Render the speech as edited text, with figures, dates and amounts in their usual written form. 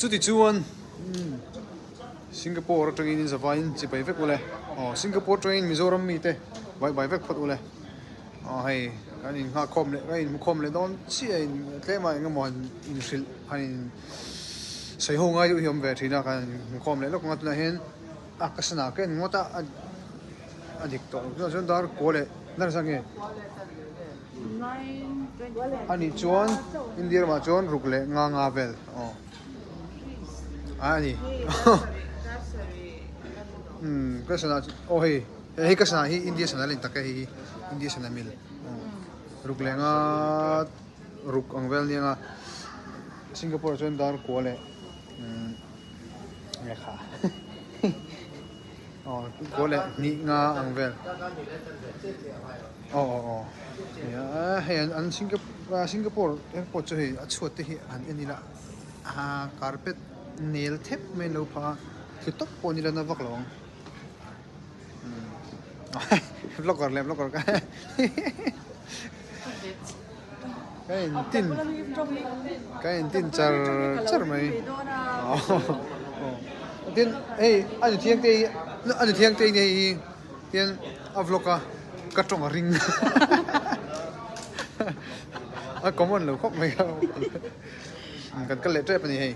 Chuti chuan Singapore atangin in zavaiin chibai vek ule. Aw Singapore atangin Mizoram mite vai bai vek phawt ule. Aw hei kan in nghah khawm leh kan in hmu khawm leh dawn chiah in tlem ah engemaw han in hrilh han in sawi ho ngai deuh hi a awm ve thin a kan hmu khawm leh lawk ang a tunah hian a ka sana ka en ngawt a a dik tawh lo tunah chuan dar kua leh dar zat nge a nih chuan India ramah chuan ruk leh nga nga vel aw a ni umm ka sana aw hei. Hei ka sana hi India sana a ni tak e hei hi India sana mil ruk leh nga ruk ang vel nia nga Singapore ah chuan dar kua leh lehkha aw kua leh hnih nga ang vel aw aw aw nia hei an Singapore airport chu hei a chhuat te hi han en ila ah carpet nel thep mai an lo phah a thli tawp pawh ni la na vak lo ang. Vlogger leh vlogger ka ka in tin ka in tin char char mai tin hei a ni thiang te hi a ni thiang te hi hei hian a vlog a ka tawng a ring a common lo khawp mai kan kal leh tep a ni hei.